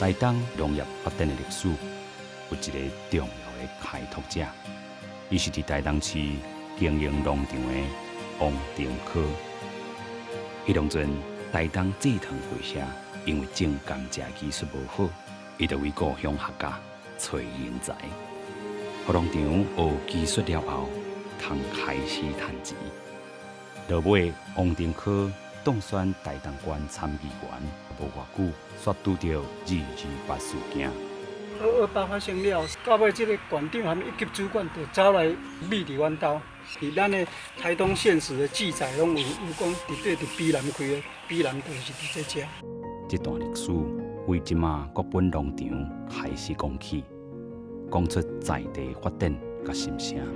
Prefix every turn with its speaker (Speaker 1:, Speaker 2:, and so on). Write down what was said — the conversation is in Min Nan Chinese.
Speaker 1: 台東農業發展的歷史有一个重要的開拓者，伊是佇台東市經營農場的王定科。彼當陣，台東製糖會社因為種甘蔗技術無好，伊就為故鄉學甲揣人才，予農場學技術了後，通開始趁錢。落尾，王定科當選台東縣參議員，無偌久，煞拄著二二八事件。
Speaker 2: 二二八發生了，到尾這个縣長和一級主管就走來覕佇阮兜。佇咱的台東縣史的記載，攏有講佇對佇卑南開的，卑南就是佇這遮。
Speaker 1: 這段歷史為這馬國本農場開始講起，講出在地發展佮心聲。